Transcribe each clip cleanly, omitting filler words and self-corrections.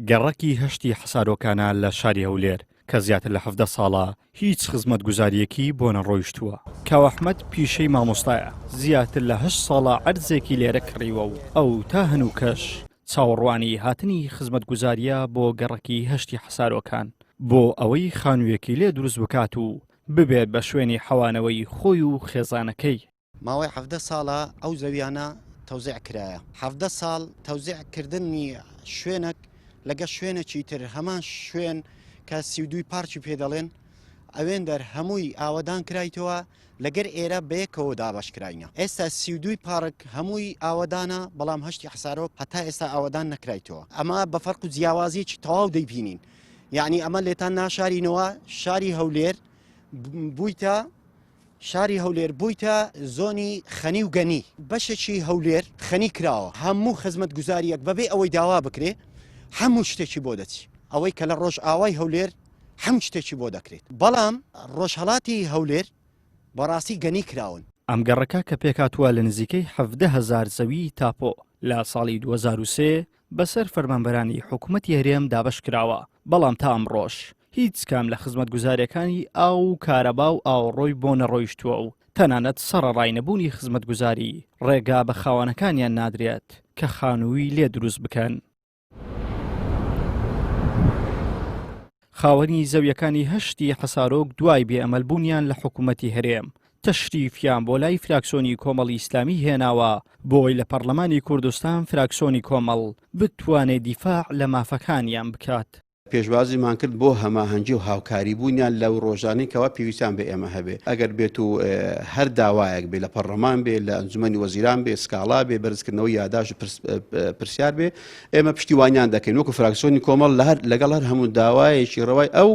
گەڕەکی هەشتی حەسارۆکانە لە شاری هەولێر کە زیاتر لە 17 ساڵە هیچ خزمەتگوزارییەکی بۆ نەڕۆیشتووە. کاوە ئەحمەد پیشەی مامۆستایە، زیاتر لە هەشت ساڵە عەرزێکی لێرە کڕیوە و ئەو تا هەنووکەش چاوەڕوانی هاتنی خزمەتگوزارییە بۆ گەڕەکی هەشتی حەسارۆکان بۆ ئەوەی خانوویەکی لێ دروست بکات و ببێت بە شوێنی حەوانەوەی خۆی و خێزانەکەی. ماوەی 17 ساڵە ئەو زەویانە تەوزیع کرایە 17 ساڵ تەوزیع کردنی شوێنێک لەگە شوێنێکی تر هەمان شوێن کە سیودوی پارکی پێ دەڵێن ئەوێندەر هەمووی ئاوەدان کرایتەوە لەگەر ئێرە بەیەکەوە دابەش کراینە ئێستا سیودوی پارک هەمووی ئاوەدانە بەڵام هەشتی حسارۆک هەتا ئێستا ئاوەدان نەکرایتەوە ئەمە بە فەرق و جیاوازیەکی تەواو دەیبینین یعنی ئەمە لێتان ناشارینەوە شاری هەولێر بوویتە شاری هەولێر بوویتە زۆنی خەنی و گەنی. بەشێکی هەولێر خەنی کراوە، هەموو خزمەتگوزارییەک بەبێ ئەوەی داوا بکرێ هەموو شتێکی بۆ دەچی. ئەوەی کە لە ڕۆژئاوای هەولێر هەموو شتێکی بۆ دەکرێت، بەڵام ڕۆژهەڵاتی هەولێر بەڕاستی گەنی کراون. ئەم گەڕەکە کە پێکهاتووە لە نزیکەی 17 هەزار زەویی تاپۆ، لە ساڵی 2003 بەسەر فەرمانبەرانی حکومەتی هەرێم دابەشکراوە، بەڵام تا ئەمڕۆش هیچ کام لە خزمەتگوزارییەکانی ئاو و کارەبا و ئاوەڕۆی بۆ نەڕۆیشتووە و تەنانەت سەڕەڕای نەبوونی خزمەتگوزاری، ڕێگا بە خاوەنەکانیان نادرێت کە خانووی لێ دروست بکەن. خاوەنی زەویەکانی هەشتی حەسارۆک دوای بێ ئەمەل بوونیان لە حکوومەتی هەرێم، تەشریفیان بۆ لای فراکسۆنی کۆمەڵی ئیسلامی هێناوە بۆی لە پەڕلەمانی کوردستان فراکسۆنی کۆمەڵ بتوانێ دیفاع لە مافەکانیان بکات. پێشوازیمان کرد بۆ هەماهەنگی و هاوکاری بوونیان لەو ڕۆژانەی کەوا پێویستیان بە ئێمە هەبێ ئەگەر بێت و هەر داوایەک بێ لە پەڕلەمان بێ لە ئەنجومەنی وەزیران بێ سکاڵا بێ بەرزکردنەوەی یاداشت و پرسیار بێ ئێمە پشتیوانیان دەکەین وەکو فراکسیۆنی کۆمەڵ لە هەر لەگەڵ هەر هەموو داوایەکی ڕەوای ئەو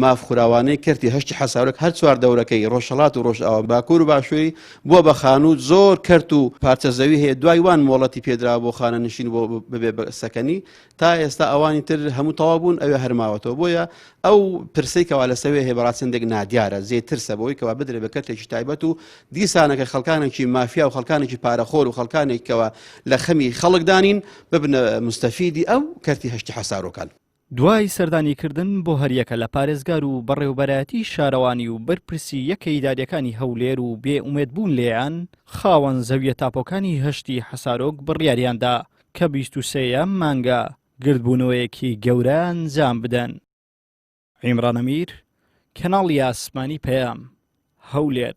ماف خوراوانەی کەرتی هەشتی حەسارۆک هەر چوار دەورەکەی ڕۆژهەڵات و ڕۆژئاوا باکوور و باشووری بووە بە خانوو زۆر کەرت و پارچە زەوی هەیە دوای وان مۆڵەتی پێدراوە بۆ خانەنشین بۆ ببێ بە سەکەنی تا ئێستا ئەوانی تر هەموو تەواو بوون ئەوێ هەر ماوەتەوە بۆیە ئەو پرسەی کەوا لەسەوێ هەیە بەڕاست هەندێک نادیارە زێ ترسە بۆی کەوا بدرێ بە کەرتێکی تایبەت و دیسانەکە خەڵکانێکی مافیا و خەڵکانێکی پارەخۆر و خەڵکانێک کەوا لە خەمی خەڵکدانین ببنە مستەفیدی ئەو کەرتی هەشتی حەسارۆکان. دوای سەردانیکردن بۆ هەریەکە لە پارێزگار و بەڕێوبەرایەتی شارەوانی و بەرپرسی یەکە ئیداریەکانی هەولێر و بێ ئومێد بوون لێیان، خاوەن زەویە تاپۆکانی هەشتی حەسارۆک بڕیاریاندا کە 23 ەم مانگە گردبوونەوەیەکی گەورە ئەنجام بدەن. عیمران ئەمیر، کەناڵی ئاسمانی پەیام، هەولێر.